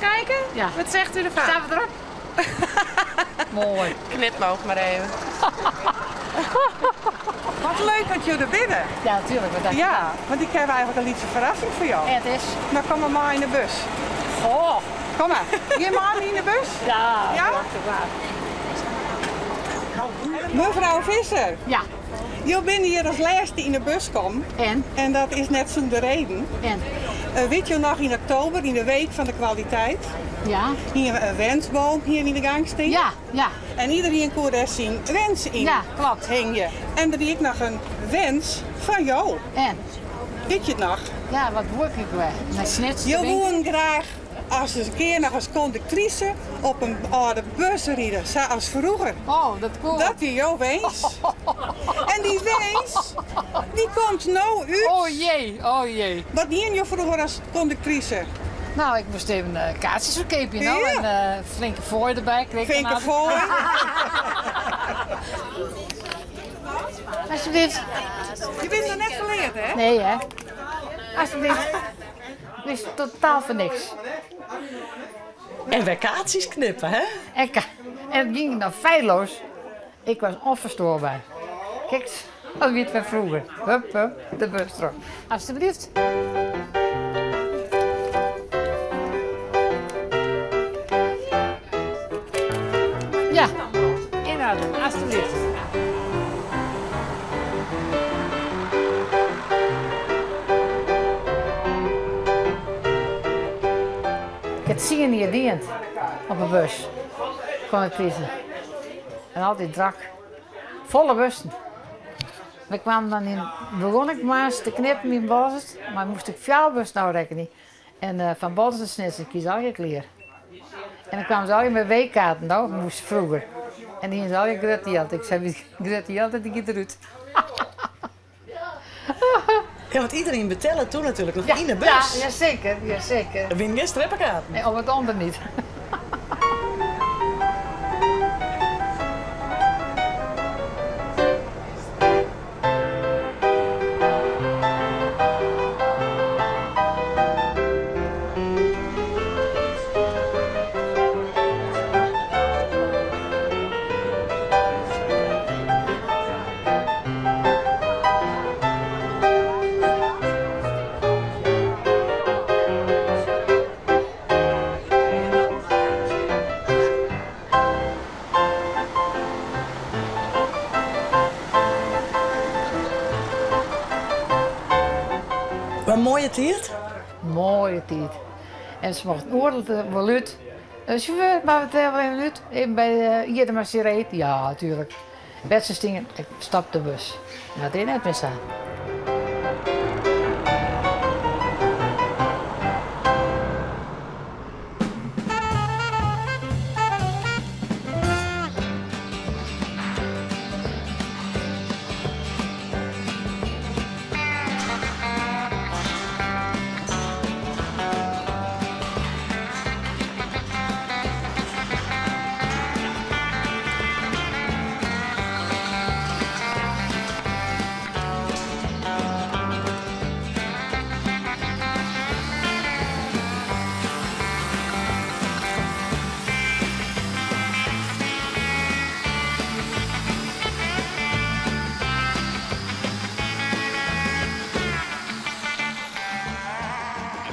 kijken? Ja. Wat zegt u ervan? Staan we erop? Mooi. Knipoog maar even. Wat leuk dat jullie er binnen. Ja, natuurlijk. Wat dacht je? Ja, want ik heb eigenlijk een lieve verrassing voor jou. En het is? Nou, kom maar maar in de bus. Oh. Kom maar. Je maar in de bus? Ja, Ja? prachtig waar. Mevrouw Visser. Ja. Je bent hier als laatste in de bus komen. En? En dat is net zonder reden. En? Weet je nog in oktober, in de week van de kwaliteit? Ja. Hier een wensboom hier in de gang staan. Ja, ja. En iedereen kon daar zijn wens in. Ja, klopt. Hing je. En er is nog een wens van jou. En? Weet je het nog? Ja, wat word ik weer? Mijn snits Je woon graag als een keer nog als conductrice op een oude bus rijden, zoals vroeger. Oh, dat komt. Dat is jouw wens. En die wens, die komt nou uit. Oh jee, oh jee. Wat deed je vroeger als conductrice? Nou, ik moest even kaartjes verkopen, nou. Ja. En flinke fooi erbij. Kreeg ik Flinke dan fooi. Alsjeblieft. Je bent er net verleerd, hè? Nee, hè? Alsjeblieft. Het is totaal voor niks. En weer kaartjes knippen, hè? En het ging dan feilloos. Ik was onverstoorbaar. Kijk, dat wie het van vroeger. Hup, hup, de bus erop. Alsjeblieft. Ja, inhouden, alsjeblieft. Ik heb zien hier dient op een bus. Conductrice. En altijd drak. Volle bussen. We kwamen dan in, begon ik maar eens te knippen in Bolsward, maar moest ik jouw bus nou rekenen. En van Bolsward snitsen, ik kies al je kleer. En dan kwamen ze al met weekkaarten, nou, moest vroeger. En die is al je grut die altijd. Ik zei, wie grut die altijd, die gaat eruit. Ja, want iedereen betelde toen natuurlijk nog Ja, in de bus. Ja, jazeker, jazeker. Er win geen strippenkaart. Nee, om het ander niet. Wat mooie tijd. Mooie tijd. En ze mochten oordelen wel uit. De chauffeur, maar we wel even uit. Even bij hier de machine. Ja, natuurlijk. Wedstrijdstingen, ik stap de bus. Maar dat deed net meer staan.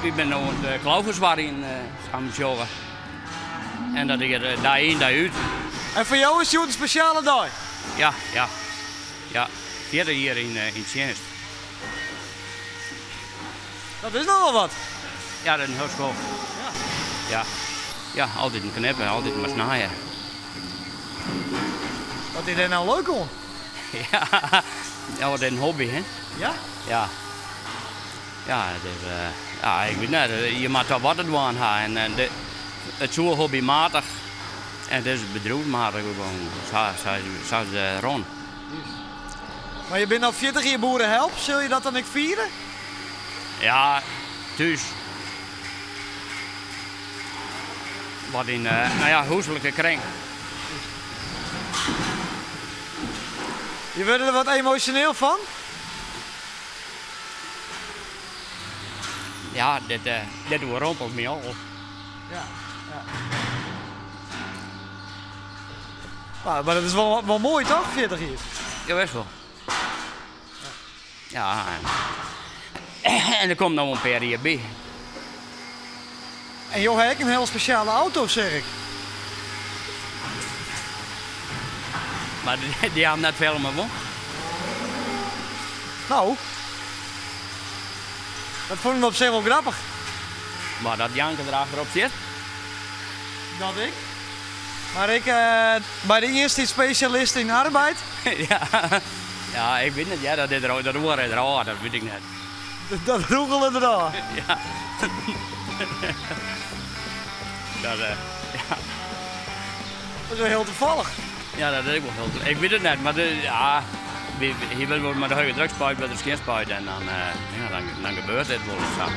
Ik ben nu aan het klauwerswaar in gaan En dat ik er daar in, daar uit. En voor jou is het een speciale dag? Ja, ja. Ja, verder hier in Tjenst. Dat is nogal wat. Ja, dat is een heel school. Ja. Ja. Ja, altijd een knippen, altijd maar snijden. Wat is er nou leuk om? Ja, ja, wat een hobby, hè? Ja? Ja. Ja, het is, ja, ik weet net, je moet daar wat aan hebben. En het is zo hobbymatig en het is bedrijfsmatig gewoon. Zo is de rond. Maar je bent al 40 jaar boerenhelp, zul je dat dan ook vieren? Ja, thuis. Wat in huiselijke kring. Je wordt er wat emotioneel van? Ja, dit overrompelt me al. Ja. Mar dat is wol, wol moai toch, 40 jier? Ja, best wol. Ja, en der komt noch wol in pear jier by. En jo ha ek in hiel spesjale auto, seach ik. Mar dy ha net folle mei wol. No, dat fûn ik op sich wol grappich. Mar dat Janke der achterop sit? Dat ek. Mar ek by de ienstiidspesjalist yn arbeid? Ja, ja, ik wit net, ja, dat is der, dat oare is der ôf, dat wit ik net. Dat rûgele der ôf? Ja. Dat, ja. Dat is wol hiel tafallich. Ja, dat is ek wol hiel. Ik wit it net, mar de, ja, hy wurdt wol mei de hege drukspuit wurdt er skjinspuit en dan, ja, dan, dan gebeurt dit wol sa.